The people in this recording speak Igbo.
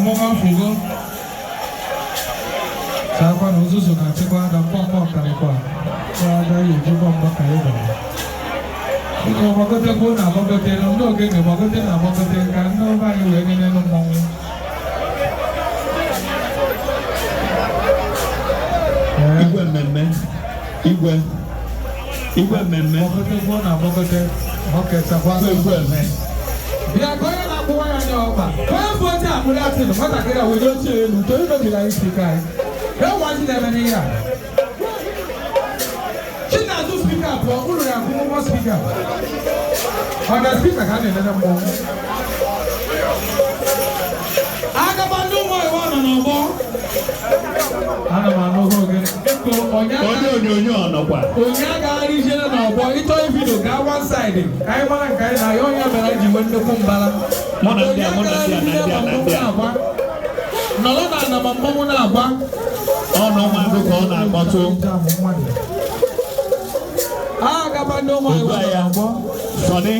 Mmọnwụ afụgo. Chakwa na ụzụzụ na-achịkwa ada mkpọmkpọ karịkwa. Ada ya eji mkpọmkpọ ka ị gara. Biko, gbagotekwuo na agbagote, ndị ogene gbagote na agbagote ka ndị ọba anyị wee nenelu mmọnwụ. Ee. Igwe mmemme, igwe, igwe mmemme. Gbagotekwuo na agbagote, oke chakwa. Igwe mme. Bịa ka onye na-akpụwa ya anya ọkpa. Onye bụ oche akpụrụ atịnụ nwatakịrị a were oche elu toyi mebiri anyị si ka anyị. E nwa ndị na-eme n'ihe a. Chinazụ speaker pụọ, ụlọ ya akwụ ụgwọ speaker. Ọ na speaker ka a na-enene mmọnwụ. Agaba ndị ụmụ iwu nọ n'ọgbọ. Ana m anụ oge ogene. Biko, onye Onye onyonyo ọ nọkwa? Onye agagharị ijere n'ọgbọ ịchọ video, gaa one side ka anyị mara nke anyị na-ayọ. Onye mere anyị ji nwee nnukwu mbara. Mụ na ndị a, mụ na ndị a, na ndị a, na ndị a. Na-agba nọrọ na ana ma mmọnwụ na-agba. Ọnụ ụmụazụ ka ọ na-akpọtụ. Agaba ndị ụmụ Ugbu a ya. n'ọgbọ. Sọnị.